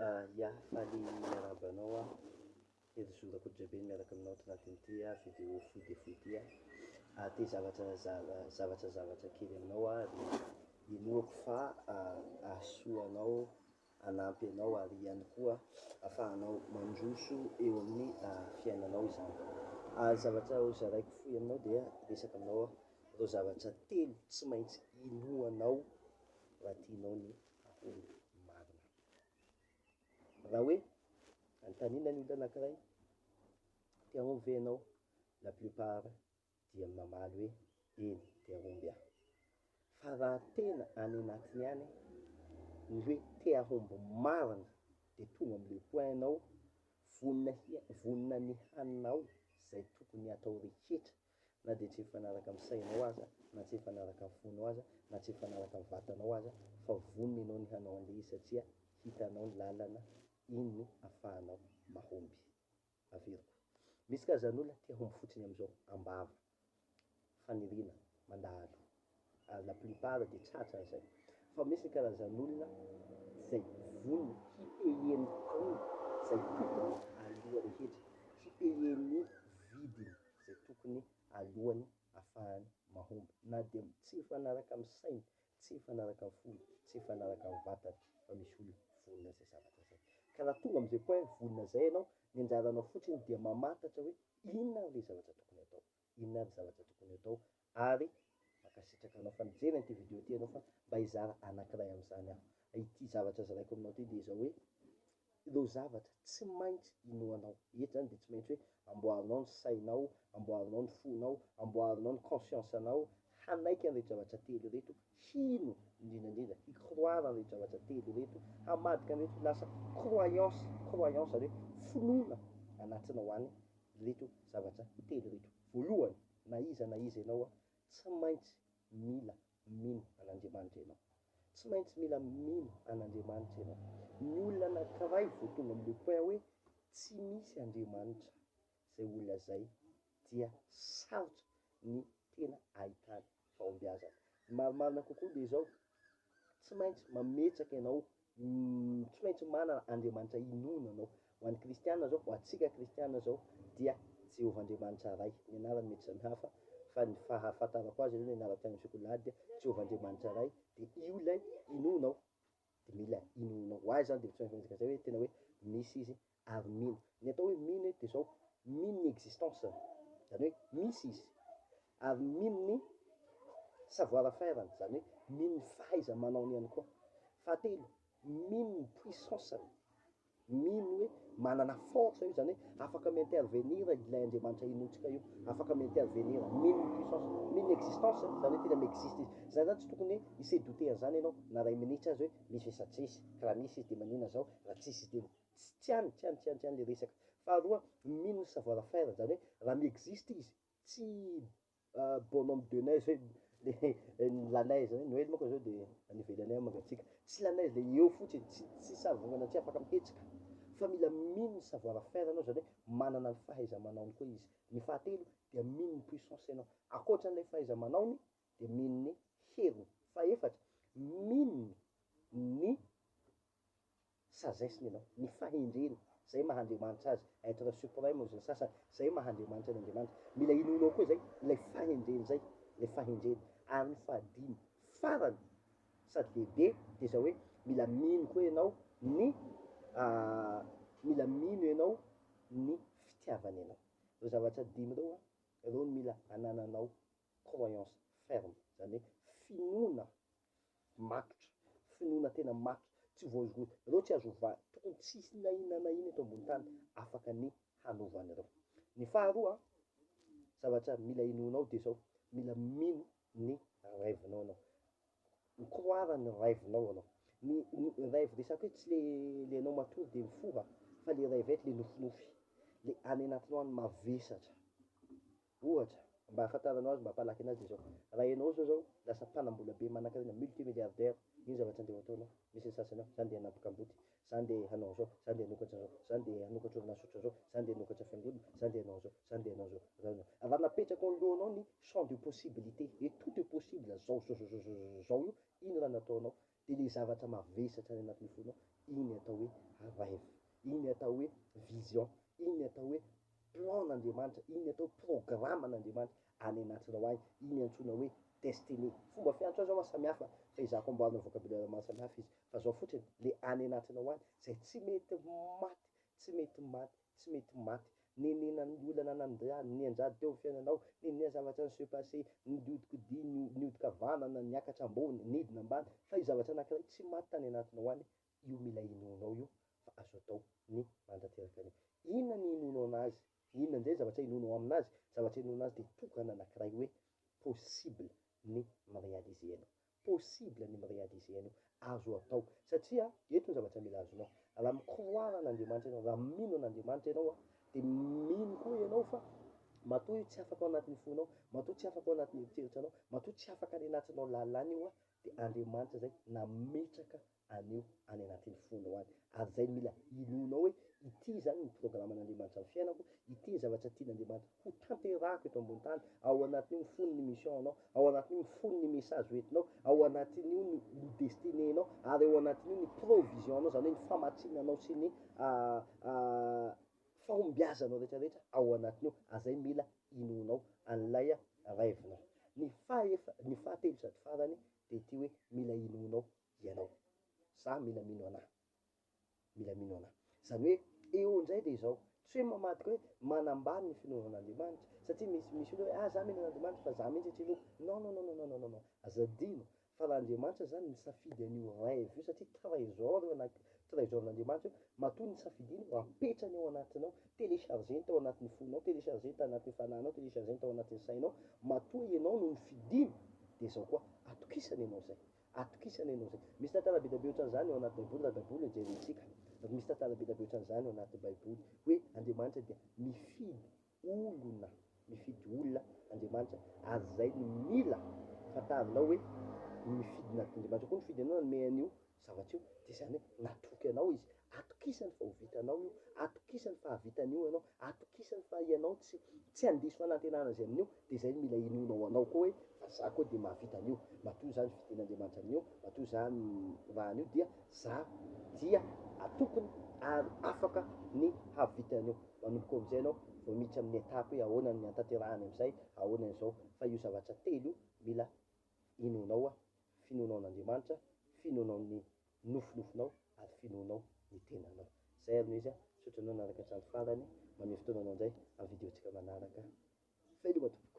Ya, faly miarahaba anao aho, Herizo Rakotodrabe miaraka aminao ato anatin'ity vidéo fohy dia fohy ity. Te zavatra zavatra zavatra kely aminao aho ary inoako fa hahasoa anao, hanampy anao ary ihany koa ahafahanao mandroso eo amin'ny fiainanao izany. Zavatra ho zaraiko fohy aminao dia hiresaka aminao aho ireo zavatra telo tsy maintsy inoanao raha tianao ny hahomby marina. Raha hoe anontaniana ny olona anankiray, te hahomby ve ianao? La plupart dia mamaly hoe eny, te hahomby aho. Fa raha tena any anatiny any, ny hoe te hahomby marina dia tonga amle point ianao, vonona vonona ny hanao zay tokony hatao rehetra na dia tsy mifanaraka amin'ny sainao aza, na tsy mifanaraka amin'ny fonao aza, na tsy mifanaraka amin'ny vatanao aza, fa vonona ianao ny hanao an'ilay izy satria hitanao ny lalana, iny no afahanao mahomby. Averiko. Misy karazan'olona te hahomby fotsiny amin'izao, am-bava, faniriana, mandalo, ary la plupart dia tratra an'izay. Fa misy ny karazan'olona izay vonona hi-payer ny prix izay tokony aloha rehetra, hi-payer ny vidiny izay tokony alohany afahany mahomby, na dia tsy mifanaraka amin'ny sainy, tsy mifanaraka amin'ny fony, tsy mifanaraka amin'ny vatany, fa misy olona vonona izay zavatra izay. Ka raha tonga amin'izay point vonona izay ianao, ny anjaranao fotsiny dia mamantatra hoe inona ary ilay zavatra tokony atao, inona ary ny zavatra tokony atao, ary mankasitraka anao fa nijery an'ity video ity ianao fa mba hizara anankiray amin'izany aho. Ity zavatra zaraiko aminao ity dia izao hoe, ireo zavatra tsy maintsy inoanao. Eto izany dia tsy maintsy hoe amboarinao ny sainao, amboarinao ny fonao, amboarinao ny conscience-nao hanaiky an'ireto zavatra telo ireto, hino indrindra indrindra, hi-croire an'ireto zavatra telo ireto, hamadika an'ireto ho lasa croyance, croyance izany hoe finoana anatinao any ireto zavatra telo ireto. Voalohany, na iza na iza ianao, tsy maintsy mila mino an'Andriamanitra ianao. Tsy maintsy mila mino an'Andriamanitra ianao. Ny olona anankiray vao tonga amin'ilay point hoe tsy misy Andriamanitra, izay olona izay dia sarotra ny tena ahitany fahombiazana. Ny marimarina kokoa dia izao, tsy maintsy mametraka ianao, tsy maintsy manana Andriamanitra inoana ianao. Ho an'ny kristiana izao, ho antsika kristiana izao dia Jehovah Andriamanitra Ray, ny anarany mety samihafa fa ny fahafantarako azy aloha ny anarany tany amin'ny sekoly alahady dia Jehovah Andriamanitra Ray, dia io ilay inoanao, dia mila inoanao. Ho ahy izany dia tsy maintsy miresaka izay hoe tena hoe misy izy ary mino. Ny atao hoe mino eto dia izao, mino ny existence-ny, izany hoe misy izy, ary mino ny savoir faire-ny, izany hoe mino ny fahaiza-manaony ihany koa. Fahatelo, mino ny puissance-ny, mino hoe manana force io, izany hoe afaka mi-intervenir ilay Andriamanitra inoantsika io, afaka mi-intervenir, mino ny puissance, mino ny existence-ny, izany hoe tena mi-existe izy. Izany zany tsy tokony hoe hi-se douter an'izany ianao na iray minitra aza hoe misy ve sa tsisy, ka raha misy izy dia maninona izao, raha tsisy izy dia Tsy any, tsy any, tsy any, tsy any le resaka. Faharoa, mino ny savoir faire, zany hoe raha mi-existe izy, tsy bonhomme de neige hoe le la neige, noely manko zao de any ivelany any mangatsiaka, tsy la neige le eo fotsiny, tsy tsy sarivongana tsy afaka mihetsika, fa mila mino ny savoir faire anao, zany hoe manana ny fahaiza-manaony koa izy. Ny fahatelo dia mino ny puissance ianao, ankoatran'ilay fahaiza-manaony dia mino ny heriny. Fahefatra, mino ny sagesse-ny ianao, ny fahendreny, zay maha Andriamanitra azy, être suprême hozy ny sasany, zay maha Andriamanitra ny Andriamanitra, mila inoanao koa zay, ilay fahendreny zay, ilay fahendreny, ary ny fahadimy, farany sady lehibe dia zao hoe, mila mino koa ianao ny mila mino ianao ny fitiavany anao, ireo zavatra dimy ireo an, ireo no mila anananao croyance ferme, zany hoe finoana matotra, finoana tena matotra, tsy voazoa, ireo tsy azo ovana, tokony tsy hisy na inona na inona eto ambony tany afaka ny hanova an'ireo. Ny faharoa, zavatra mila inoanao dia izao, mila mino ny rêve-nao ianao, mi-croire ny rêve-nao ianao, ny ny rêve resako hoe tsy le le ianao matory dia mifoha fa le rêve le nofinofy, le any anatinao any mavesatra. Ohatra, mba ahafantaranao azy, mba hampalaky anazy dia izao, raha ianao zao zao lasa mpanambola be manankarena, multi-milliardaire, ino zavatra andeha ho ataonao? Misy ny sasany ao, za ndeha hanampy kamboty, za ndeha hanao an'izao, za ndeha hanokatra an'izao, za ndeha hanokatra orinasa ohatran'izao, za ndeha hanokatra fiangonana, za ndeha hanao an'izao, za ndeha hanao an'izao, za ndeha hanao. Raha napetraka ao an-lohanao ny champ de possibilité, hoe tout est possible, zao zao zao zao zao zao io, ino raha nataonao? Dia le zavatra mavesatra any anatin'ny fonao Iny atao hoe rêve, iny atao hoe vision, iny atao hoe plan-n'Andriamanitra, iny atao hoe programme-n'Andriamanitra any anatinao any, iny antsoina hoe destinée. Fomba fiantso azy ao samihafa, fa ezahako amboarina vocabulaire maro samihafa izy, fa zao fotsiny, le any anatinao any, zay tsy mety maty, tsy mety maty, tsy mety maty. Nenena ny olana nianjady teo amin'ny fiainanao, nenena zavatra ni-se passer, niodikodia, niodikavanana, niakatra ambony, nidina ambany, fa io zavatra anankiray tsy maty tany anatinao any, io mila inoanao io, fa azo atao ny manatanteraka an'io. Inona ny inoanao anazy? Inona indray zavatra inoanao aminazy? Zavatra inoanao anazy dia tokana anankiray hoe possible ny mi-réaliser an'io. Possible ny mi-réaliser an'io. Azo atao. Satria eto ny zavatra mila azonao. Raha mi-croire an'Andriamanitra ianao, raha mino an'Andriamanitra ianao, dia mino koa ianao fa matoa io tsy afaka ao anatin'ny fonao, matoa tsy afaka ao anatin'ny eritreritranao, matoa tsy afaka any anatinao lalina any io, dia Andriamanitra izay nametraka an'io any anatin'ny fonao any. Ary izay no mila inoanao hoe ity izany ny programan'Andriamanitra amin'ny fiainako, ity ny zavatra tian'Andriamanitra ho tanterahako eto ambony tany, ao anatin'io mifono ny mission anao, ao anatin'io mifono ny message hoentinao, ao anatin'io ny destinée-nao, ary ao anatin'io ny provision-nao, izany hoe ny famatsiana anao sy ny fahombiazanao rehetrarehetra ao anatin'io. Ary izay mila inoanao an'ilay rêve-nao. Ny fahaefa, ny fahatelo sady farany dia ity hoe mila inoanao ianao. Za mila mino anah. Mila mino anah. Izany hoe eo indray dia izao, tsy hoe mamadika hoe manambany ny finoana an'Andriamanitra, satria misy misy olona hoe ah za mino an'Andriamanitra fa za mihitsy tsy inoako. Non non non non non non non. Aza adino fa raha Andriamanitra zany nisafidy an'io rêve io satria trésor io anaty trésor-n'Andriamanitra io, matoa nisafidiany ho apetrany ao anatinao, télécharger-ny tao anatin'ny fonao, télécharger-ny tao anatin'ny fanahinao, télécharger-ny tao anatin'ny sainao, matoa ianao no nifidiny dia izao koa, atokisana ianao izay. Atokisana ianao izay. Misy tantara be dia be ohatran'izany ao anaty Baiboly, raha Baiboly no jerentsika. Misy tantara be dia be ohatran'izany ao anaty Baiboly, hoe Andriamanitra dia mifidy olona, mifidy olona Andriamanitra, ary izay no mila fantarinao hoe mifidy na Andriamanitra koa nifidy anao nanome an'io zavatra io, dia izany hoe natoky anao izy, atokisany fa ho vitanao io, atokisany fa hahavita an'io ianao, atokisany fa ianao tsy tsy handiso fanantenana azy amin'io, dia izay no mila inoanao anao koa hoe fa za koa dia mahavita an'io, matoa za nofidin'Andriamanitra amin'io, matoa za raha an'io dia za dia atokony ary afaka ny hahavita an'io. Manomboka eo amin'izay ianao vao miditra amin'ny étape hoe ahoana ny hanatanterahany amin'izay, ahoana izao, fa io zavatra telo io mila inoanao, finoanao an'Andriamanitra, finoanao ny nofinofinao ary finoanao ny tenanao. Zay ary no izy, misaotra anao nanaraka hatramin'ny farany, mamehy fotoana anao indray amin'ny vidéo-ntsika manaraka. Veloma tompoko.